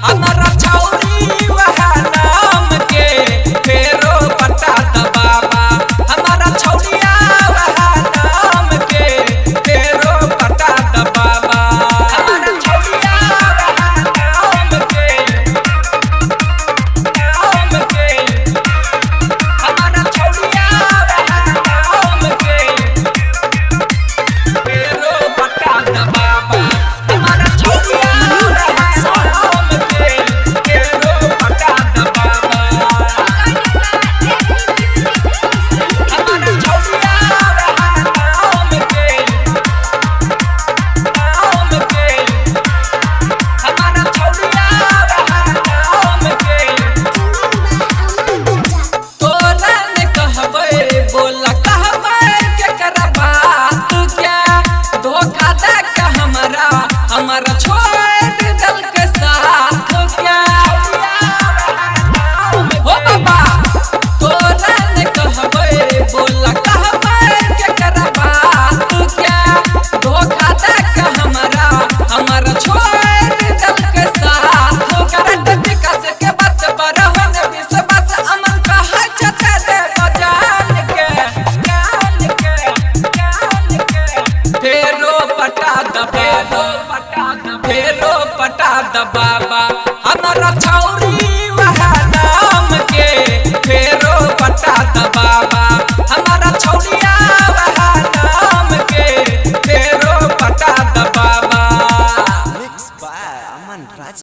हमारा छौरी वह नाम के फेरो पटा द बाबा। हमारा छौरिया वह नाम के फेरो पटा द बाबा। हमारा छौरिया वह नाम के, नाम के, हमारा छौरिया वह नाम के फेरो पटा द बाबा। हमारा छौरिया वह नाम के फेरो पटा द बाबा। हमारा छौरिया वह नाम के, नाम के, हमारा छौरिया वह नाम के। तोरा ने कहबै बोला कहबै केकरा बात के, धोखा दे के हमरा हमरा छोड़ दल के साथ के। हो बाबा तोरा ने कहबै बोला कहबै केकरा बात के, धोखा दे के हमरा हमरा छोड़ दल के साथ। करंट विकास के बात पर होने विश्वास अमन कहै चचा दे बजान के, जान के, जान के। फेरो पटा द फेरो पटा द फेरो पटा द बाबा। हमारा छौरी वह नाम के फेरो पटा द बाबा। हमारा छौरिया वह नाम के फेरो पटा द